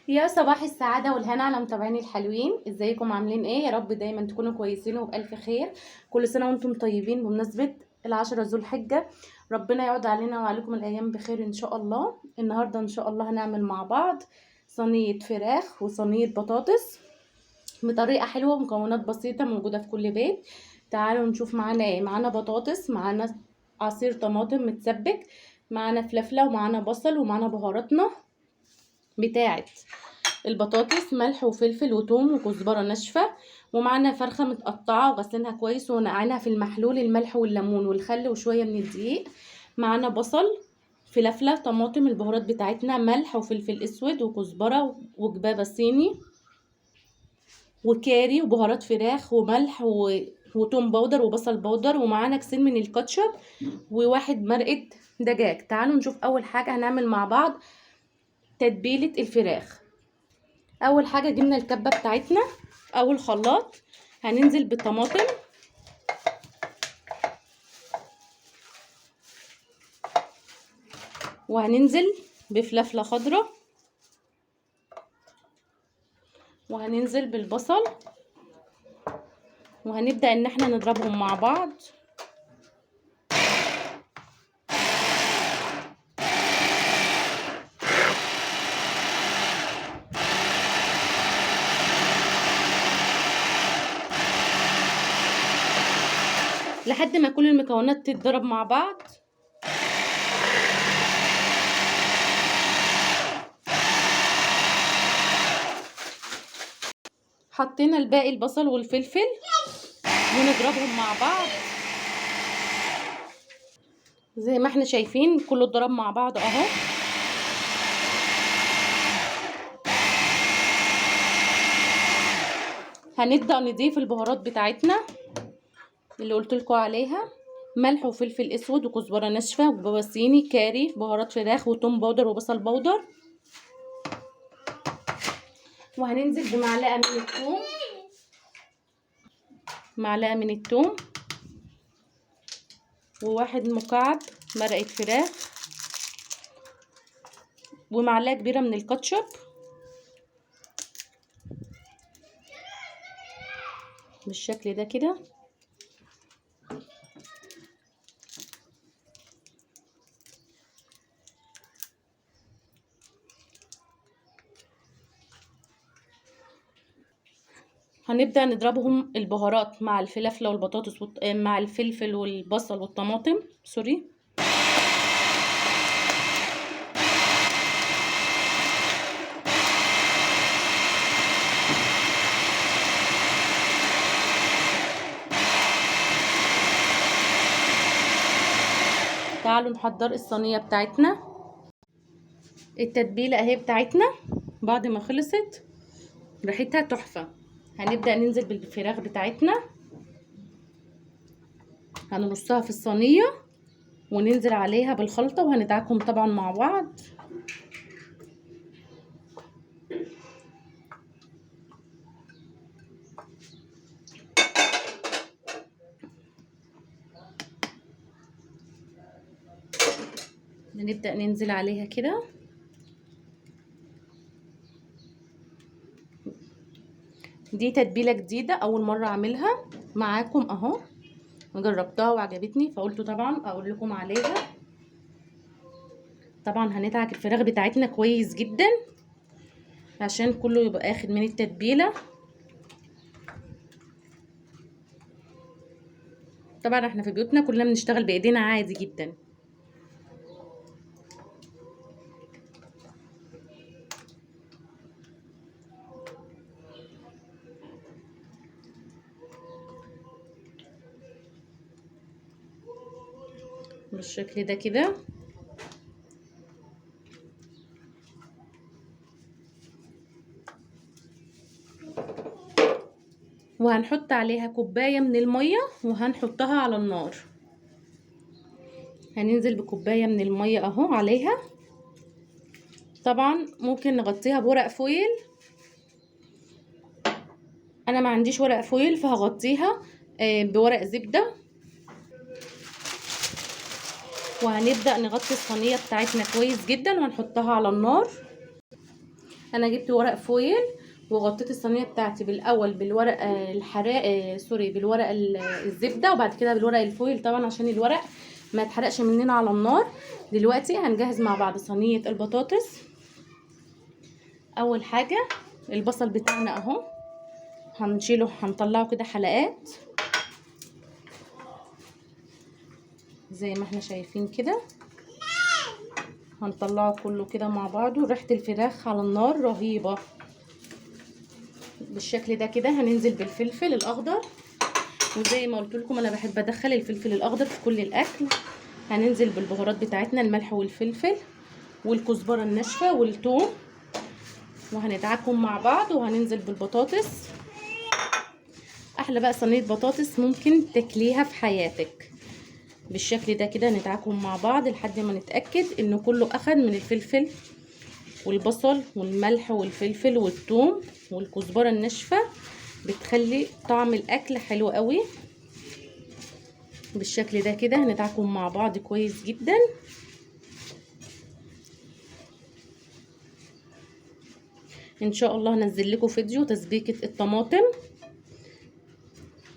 يا صباح السعادة والهنا على متابعيني الحلوين، ازيكم عاملين ايه؟ يا رب دايما تكونوا كويسين وبألف خير. كل سنة وانتم طيبين. بمناسبة العشرة ذو الحجة، ربنا يعود علينا وعليكم الأيام بخير إن شاء الله. النهاردة إن شاء الله هنعمل مع بعض صينية فراخ وصينية بطاطس بطريقة حلوة ومكونات بسيطة موجودة في كل بيت. تعالوا نشوف معانا ايه. معانا بطاطس، معانا عصير طماطم متسبك، معانا فلفلة، ومعانا بصل، ومعانا بهاراتنا بتاعت البطاطس، ملح وفلفل وتوم وكزبره ناشفة، ومعانا فرخة متقطعه وغسلينها كويس ونقعينها في المحلول الملح والليمون والخل وشوية من الدقيق. معانا بصل، فلفله، طماطم، البهارات بتاعتنا ملح وفلفل اسود وكزبره وجبابه صيني وكاري وبهارات فراخ وملح وتوم powder وبصل powder، ومعانا كيسين من الكاتشب وواحد مرقه دجاج. تعالوا نشوف اول حاجة هنعمل مع بعض تتبيله الفراخ. اول حاجة جبنا الكبه بتاعتنا او الخلاط، هننزل بالطماطم، وهننزل بفلفله خضراء، وهننزل بالبصل، وهنبدا ان احنا نضربهم مع بعض. لحد ما كل المكونات تتضرب مع بعض. حطينا الباقي البصل والفلفل ونضربهم مع بعض زي ما احنا شايفين، كله اتضرب مع بعض اهو. هنبدأ نضيف البهارات بتاعتنا اللي قلت لكم عليها، ملح وفلفل اسود وكزبره ناشفة وجبابه صيني، كاري، بهارات فراخ، وتوم powder وبصل powder. وهننزل بمعلقه من الثوم، معلقه من الثوم، وواحد مكعب مرقه فراخ، ومعلقة كبيرة من الكاتشب بالشكل ده كده. هنبدأ نضربهم البهارات مع الفلفلة والبطاطس مع الفلفل والبصل والطماطم، سوري. تعالوا نحضر الصينية بتاعتنا. التتبيلة اهي بتاعتنا بعد ما خلصت، ريحتها تحفة. هنبدأ ننزل بالفراخ بتاعتنا، هنرصها في الصينية وننزل عليها بالخلطة، وهندعكم طبعا مع بعض. نبدأ ننزل عليها كده. دي تتبيله جديدة اول مرة اعملها معاكم اهو، جربتها وعجبتني فقلت طبعا اقول لكم عليها. طبعا هندعك الفراخ بتاعتنا كويس جدا عشان كله يبقى اخد من التتبيله. طبعا احنا في بيوتنا كلنا بنشتغل بايدينا عادي جدا. بالشكل ده كده. وهنحط عليها كوباية من المية وهنحطها على النار. هننزل بكوباية من المية اهو عليها. طبعا ممكن نغطيها بورق فويل، انا ما عنديش ورق فويل فهغطيها بورق زبدة. وهنبدأ نغطي الصينية بتاعتنا كويس جدا وهنحطها على النار. انا جبت ورق foil وغطيت الصينية بتاعتي بالاول بالورق الحراق، sorry، بالورق الزبدة، وبعد كده بالورق ال foil طبعا عشان الورق ما يتحرقش مننا على النار. دلوقتي هنجهز مع بعض صينية البطاطس. اول حاجة البصل بتاعنا اهو هنشيله، هنطلعه كده حلقات زي ما احنا شايفين كده، هنطلعه كله كده مع بعضه. ريحه الفراخ على النار رهيبة بالشكل ده كده. هننزل بالفلفل الاخضر، وزي ما قلت لكم انا بحب ادخل الفلفل الاخضر في كل الاكل. هننزل بالبهارات بتاعتنا، الملح والفلفل والكزبره الناشفه والثوم، وهندعكم مع بعض. وهننزل بالبطاطس. احلى بقى صينية بطاطس ممكن تاكليها في حياتك بالشكل ده كده. ندعكم مع بعض لحد ما نتاكد ان كله اخد من الفلفل والبصل والملح والفلفل والثوم والكزبره الناشفه، بتخلي طعم الاكل حلو قوي بالشكل ده كده. هندعكم مع بعض كويس جدا. ان شاء الله هنزل لكم فيديو تسبيكه الطماطم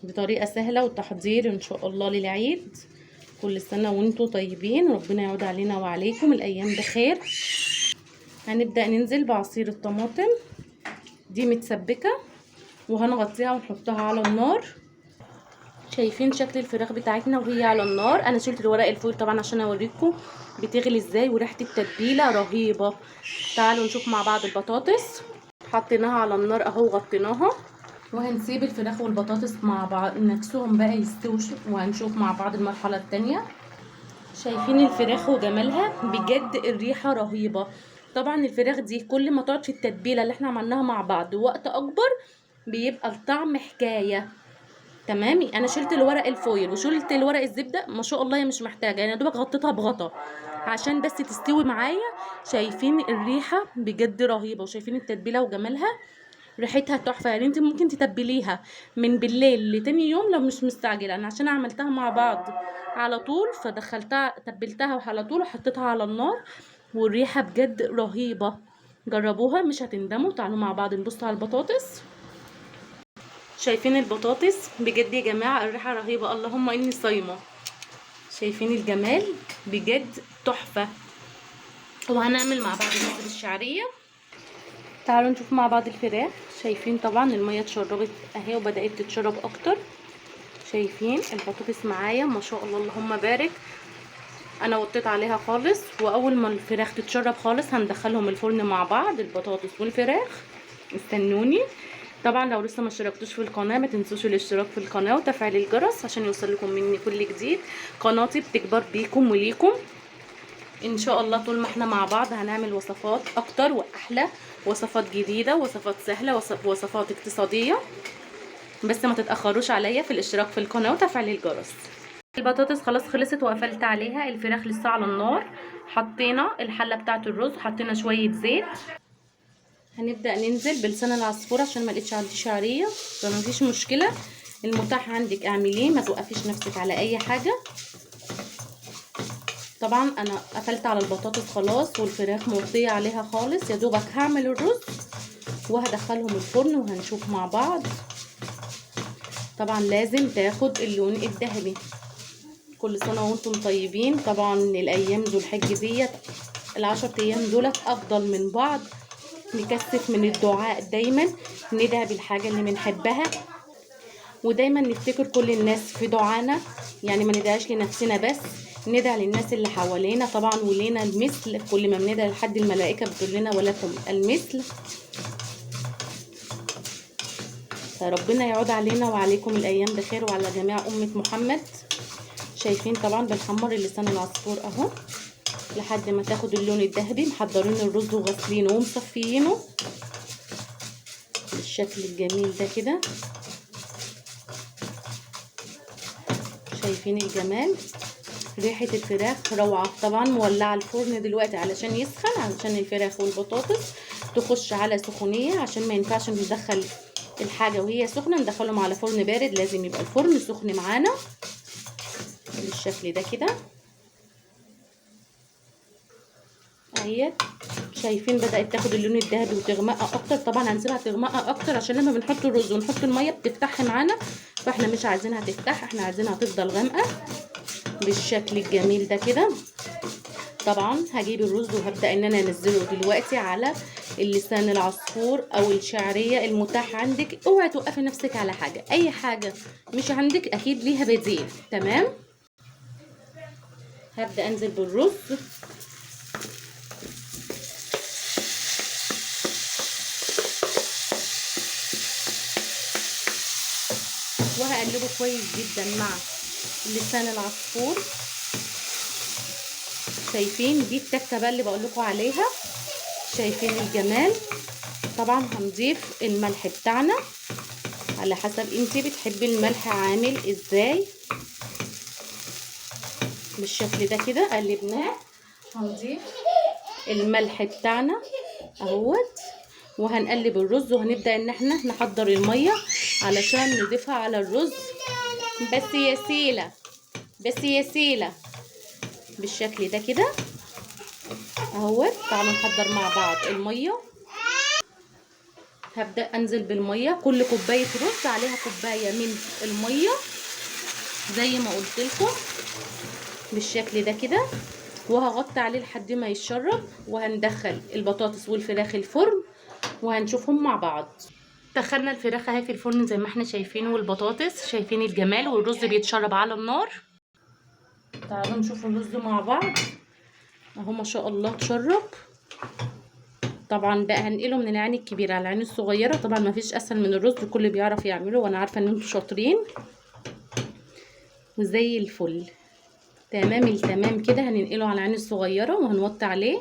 بطريقة سهلة وتحضير ان شاء الله للعيد. كل سنة وانتم طيبين، ربنا يعود علينا وعليكم الايام بخير. هنبدا ننزل بعصير الطماطم دي متسبكه، وهنغطيها ونحطها على النار. شايفين شكل الفراخ بتاعتنا وهي على النار. انا شلت الورق الفويل طبعا عشان اوريكم بتغلي ازاي، وريحه التتبيله رهيبة. تعالوا نشوف مع بعض البطاطس. حطيناها على النار اهو وغطيناها، وهنسيب الفراخ والبطاطس مع بعض نفسهم بقى يستووا، وهنشوف مع بعض المرحلة الثانية. شايفين الفراخ وجمالها، بجد الريحة رهيبة. طبعا الفراخ دي كل ما تقعد في التتبيله اللي احنا عملناها مع بعض وقت اكبر بيبقى الطعم حكاية. تمام، انا شلت الورق الفويل وشلت الورق الزبدة، ما شاء الله هي مش محتاجه، يعني يا دوبك غطيتها بغطا عشان بس تستوي معايا. شايفين الريحة بجد رهيبة، وشايفين التتبيله وجمالها، ريحتها تحفة. يعني انت ممكن تتبليها من بالليل لتاني يوم لو مش مستعجلة. انا عشان عملتها مع بعض على طول فدخلتها تبلتها على طول وحطيتها على النار، والريحه بجد رهيبة. جربوها مش هتندموا. تعالوا مع بعض نبص على البطاطس. شايفين البطاطس بجد يا جماعة الريحة رهيبة، اللهم اني صايمه. شايفين الجمال بجد تحفة. وهنعمل مع بعض الرز بالشعريه. تعالوا نشوف مع بعض الفراخ. شايفين طبعا المية اتشربت اهي وبدات تتشرب اكتر. شايفين البطاطس معايا ما شاء الله اللهم بارك. انا وطيت عليها خالص، واول ما الفراخ تتشرب خالص هندخلهم الفرن مع بعض، البطاطس والفراخ. استنوني. طبعا لو لسه ما اشتركتوش في القناة ما تنسوش الاشتراك في القناة وتفعيل الجرس عشان يوصل لكم مني كل جديد. قناتي بتكبر بيكم وليكم ان شاء الله. طول ما احنا مع بعض هنعمل وصفات اكتر واحلى، وصفات جديدة، وصفات سهلة، وصفات اقتصادية. بس ما تتاخروش عليا في الاشتراك في القناة وتفعيل الجرس. البطاطس خلاص خلصت وقفلت عليها. الفراخ لسه على النار. حطينا الحلة بتاعه الرز، حطينا شوية زيت. هنبدا ننزل بلسان العصفور عشان ما لقيتش عندي شعرية، فما فيش مشكلة، المتاح عندك اعمليه، ما توقفيش نفسك على اي حاجة. طبعا انا قفلت على البطاطس خلاص والفراخ موطيه عليها خالص، يا دوبك هعمل الرز وهدخلهم الفرن وهنشوف مع بعض. طبعا لازم تاخد اللون الذهبي. كل سنة وانتم طيبين. طبعا الايام ذو الحج ديت ال10 ايام دولت افضل من بعض. نكثف من الدعاء دايما، ندعي بالحاجة اللي بنحبها، ودايما نفتكر كل الناس في دعانا. يعني ما ندعيش لنفسنا بس، ندعي للناس اللي حوالينا طبعا، ولينا المثل. كل ما بندعي لحد الملائكة بتقول لنا ولكم المثل. فربنا يعود علينا وعليكم الايام بخير وعلى جميع امه محمد. شايفين طبعا بنحمر اللسان العصفور اهو لحد ما تاخد اللون الذهبي. محضرين الرز وغسلينه ومصفيينه بالشكل الجميل ده كده. شايفين الجمال، ريحة الفراخ روعة. طبعا مولعة الفرن دلوقتي علشان يسخن، علشان الفراخ والبطاطس تخش على سخونية، عشان ما ينفعش ندخل الحاجة وهي سخنة ندخلهم على فرن بارد، لازم يبقى الفرن سخن معانا بالشكل ده كده اهيت. شايفين بدأت تاخد اللون الذهبي وتغمق اكتر. طبعا هنسيبها تغمق اكتر عشان لما بنحط الرز ونحط المية بتفتح معانا، فاحنا مش عايزينها تفتح، احنا عايزينها تفضل غامقه بالشكل الجميل ده كده. طبعا هجيب الرز وهبدأ ان انا انزله دلوقتي على اللسان العصفور او الشعرية المتاح عندك. اوعي توقفي نفسك على حاجة، اي حاجة مش عندك اكيد ليها بديل. تمام، هبدأ انزل بالرز. وهقلبه كويس جدا مع لسان العصفور. شايفين دي التكه بقى اللي بقول لكم عليها، شايفين الجمال. طبعا هنضيف الملح بتاعنا على حسب انتي بتحبي الملح عامل ازاي، بالشكل ده كده. قلبناه، هنضيف الملح بتاعنا اهوت، وهنقلب الرز، وهنبدأ ان احنا نحضر المية علشان نضيفها على الرز. بس يا سيلة، بس يا سيلة، بالشكل ده كده اهوت. تعالوا نحضر مع بعض المية. هبدأ انزل بالمية، كل كوباية رز عليها كوباية من المية زي ما قلت لكم بالشكل ده كده، وهغطي عليه لحد ما يتشرب. وهندخل البطاطس والفراخ الفرن وهنشوفهم مع بعض. دخلنا الفراخ اهي في الفرن زي ما احنا شايفين، والبطاطس شايفين الجمال، والرز بيتشرب على النار. تعالوا نشوف الرز مع بعض اهو، ما شاء الله اتشرب. طبعا بقى هنقله من العين الكبيرة على العين الصغيرة. طبعا ما فيش اسهل من الرز، الكل بيعرف يعمله، وانا عارفه ان انتوا شاطرين وزي الفل. تمام التمام كده. هننقله على العين الصغيرة وهنوطي عليه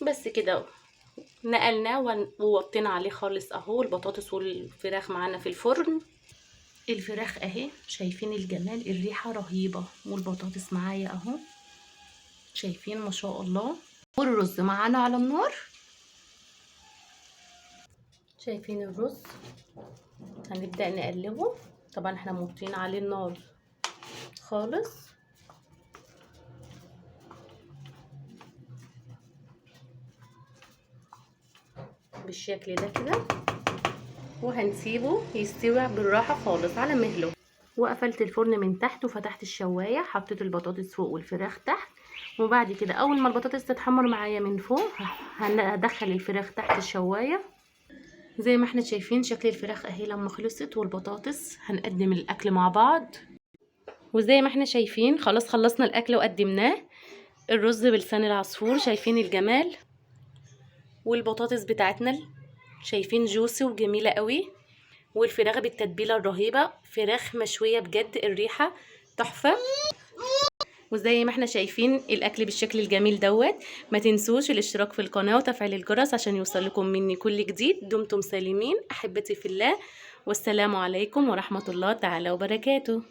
بس كده. نقلناه ووطينا عليه خالص اهو. البطاطس والفراخ معانا في الفرن. الفراخ اهي شايفين الجمال، الريحة رهيبة، والبطاطس معايا اهو شايفين ما شاء الله، والرز معانا على النار. شايفين الرز هنبدأ نقلبه. طبعا احنا موطين عليه النار خالص. بالشكل ده كده، وهنسيبه يستوي بالراحة خالص على مهله. وقفلت الفرن من تحت وفتحت الشواية، حطيت البطاطس فوق والفراخ تحت. وبعد كده اول ما البطاطس تتحمر معايا من فوق هندخل الفراخ تحت الشواية. زي ما احنا شايفين شكل الفراخ اهي لما خلصت والبطاطس. هنقدم الاكل مع بعض. وزي ما احنا شايفين خلاص خلصنا الاكل وقدمناه. الرز بلسان العصفور شايفين الجمال، والبطاطس بتاعتنا شايفين جوسي وجميلة قوي، والفراخ بالتتبيلة الرهيبة، فراخ مشوية بجد الريحة تحفة. وزي ما احنا شايفين الاكل بالشكل الجميل دوت. ما تنسوش الاشتراك في القناة وتفعيل الجرس عشان يوصل لكم مني كل جديد. دمتم سالمين احبتي في الله، والسلام عليكم ورحمة الله تعالى وبركاته.